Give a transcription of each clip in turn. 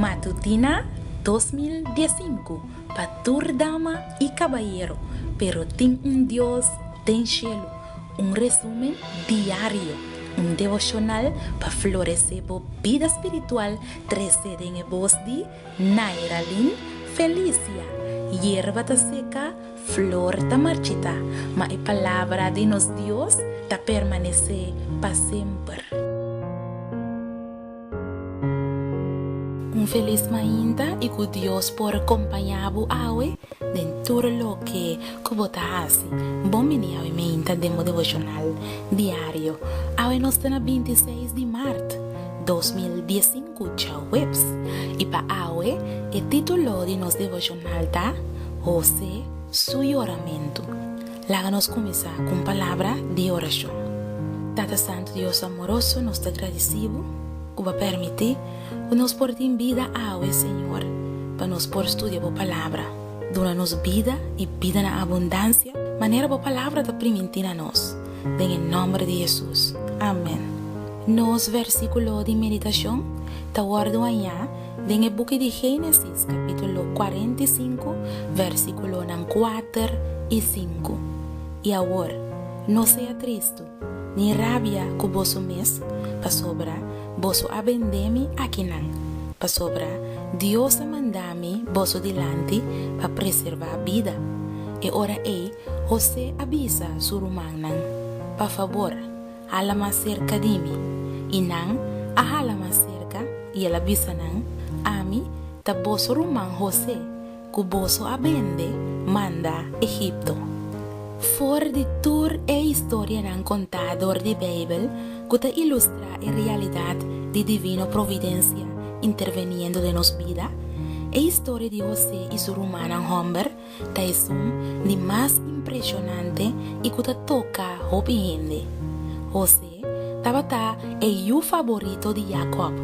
Matutina 2015 pa tur dama i kabayero, pero tin un Dios den shelu. Un resumen diario, un devoshonal pa floresé bo bida spiritual trese den e bos di Nairalyn Felicia. Yerba ta seka, flor ta marchitá, ma e palabra di nos Dios ta permanesé pa semper. Un felis mainta i ku Dios por kompañá bo awe den tur loke ku bo ta hasi. Bon bini awe mainta den bo devoshonal diario. Awe nos ta na 26 di mart 2015, djaweps. I pa awe e título di nos devoshonal ta Hosé su yoramentu. Laga nos kuminsá ku un palabra di orashon. Tata Santu Dios amoroso, nos ta gradisí Bo ku Bo a permití ku nos por tin bida awe, Señor, pa nos por studia Bo Palabra. Duna nos bida i bida na abundansia, manera Bo Palabra ta primintí na nos. Den e nòmber di Hesus. Amèn. Nos versíkulo di meditashon ta wòrdu hañá den e buki di Génesis, kapítulo 45, versíkulonan 4 i 5. I awor, no sea tristu, ni rabia ku boso mes, pasobra boso a bendé mi akinan, pasobra Dios a manda mi boso dilanti pa preservá bida. E ora ei Hosé a bisa su rumannan, Pa fabor, hala mas serka di mi. I nan a hala mas serka, i el a bisa nan, Ami ta boso ruman Hosé, ku boso a bende manda Egipto. For di tur e historianan kontá dor di Beibel ku ta ilustrá e realidat di divino providensia interveniendo den nos bida, e historia di Hosé i su rumannan hòmber ta esun di mas impreshonante i ku ta toka hopi hende. Hosé tabata e yu faborito di Jakòb,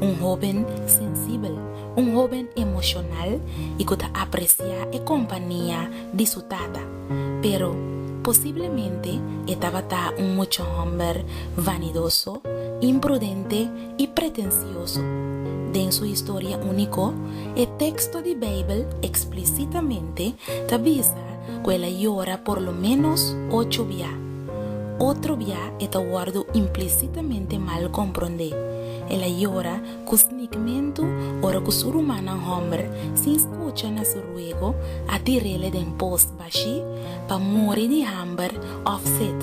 un hóben sensibel, un hóben emoshonal i ku ta apresiá e kompania di su tata. Pero, posiblemente e tabata un mucha hòmber vanidoso, imprudente i pretensioso. Den su historia úniko, e teksto di Beibel eksplisitamente ta bisa ku el a yora por lo ménos ocho bia. Otro bia e ta wòrdu implisitamente mal komprondé. El a yora ku snikmentu ora ku su rumannan hòmber, sin skucha na su ruego, a tir'é den pos bashí pa muri di hamber òf set.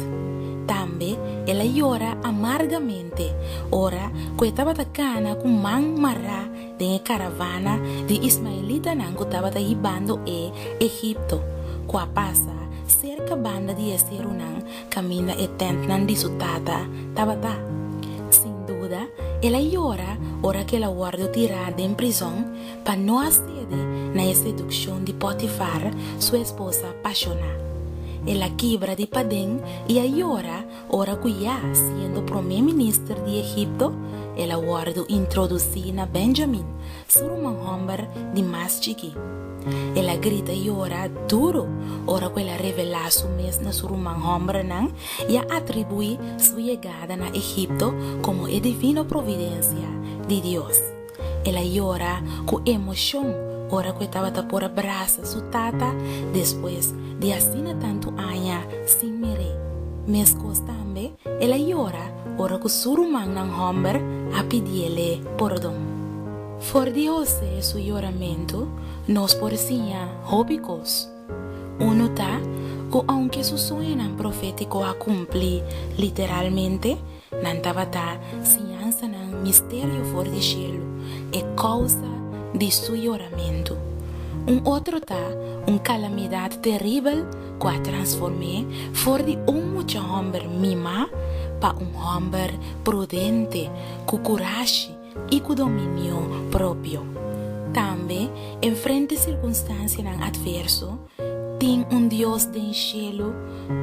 Tambe el a yora amargamente ora ku e tabata kana ku man mará den e karavana di ismaelitanan ku tabata hibando e Egipto, ku a pasa serka banda di e serunan kaminda e tèntnan di su tata tabata. Sin duda, el a yora ora ku el a wòrdu tirá den prizòn pa no a sede na e sedukshon di Potifar, su esposa pashoná. El a kibra di paden i a yora ora ku ya siendo promé minister di Egipto, el a wòrdu introdusí na Benjamin, su ruman hòmber di mas chikí. El a grita yora duru ora ku el a revelá su mes na su ruman hòmbernan i a atribuí su yegada na Egipto komo e divino providensia di Dios. El a yora ku emoshon ora ku e tabata por a brasa su tata despues di asina tantu aña sin mir'é. Meskos tambe el a yora ora ku su rumannan hòmber a pidiele pordon. For di Hosé su yoramentu nos por siña hopi kos. Unu ta ku ounke su soñonan profétiko a kumpli literalmente, nan tabata siñansanan misterio for di shelu, e kousa di su yoramentu. Un otro ta un kalamidat teribel ku a transform'é for di un mucha hòmber mimá pa un hòmber prudente ku kurashi i ku dominio propio. Tambe, enfrente sirkunstansianan atverso, tin un Dios den shelu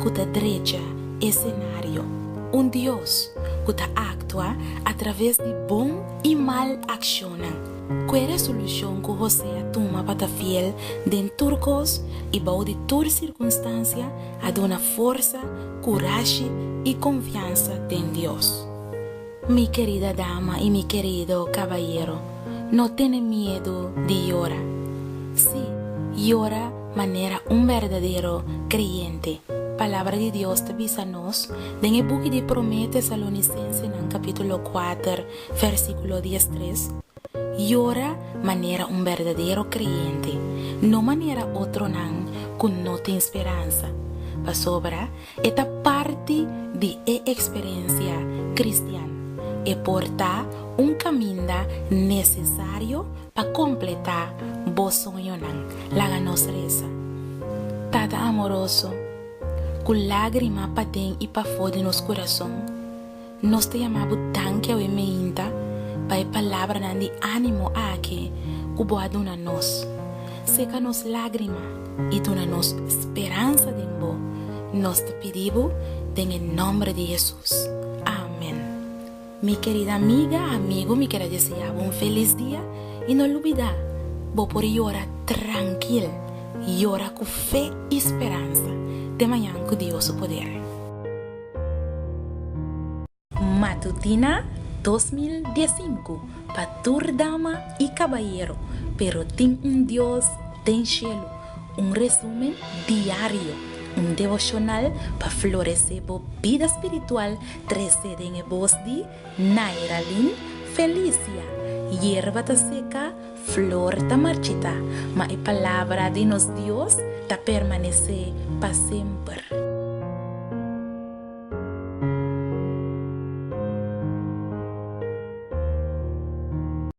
ku ta drecha e senario, un Dios ku ta aktua atraves di bon i mal akshonnan. Ku e resolushon ku Hosé a tuma pa ta fiel den tur kos i bou di tur sirkunstansia a duna forsa, kurashi i konfiansa den Dios. Mi kerida dama i mi kerido kabayero, No tene miedu di yora. Sí, yora manera un berdadero kreyente. Palabra di Dios ta bisa nos den e buki di Promé Tesalonisensenan kapítulo kuater, versíkulo diestres, Yora manera un berdadero kreyente, no manera otronan ku no tin speransa, pasobra e ta parti di e eksperensia kristian. E por ta un kaminda nesesario pa kompletá bo soñonan. Laga nos resa. Tata amoroso, ku lágrima paden i pafó di nos kurason, Nos ta yama bo danki awe meinta pa e palabranan di ánimo aki ku bo a duna nos. Seka nos lágrima i duna nos speransa den bo. Nos ta pidi bo den e nòmber di Hesus. Amen. Mi kerida amiga, amigu, mi ker a deseá bo un felis dia i no lubidá, bo por yora trankil, yora ku fe i speransa. Te mañan ku Dios su poder. Matutina 2015 pa tur dama i kabayero, pero tin un Dios den shelu, un resumen diario, un devoshonal pa floresé bo bida spiritual trese den e bos di Nairalyn Felicia, Yerba ta seka, flor ta marchitá, ma e palabra di nos Dios ta permanesé pa semper.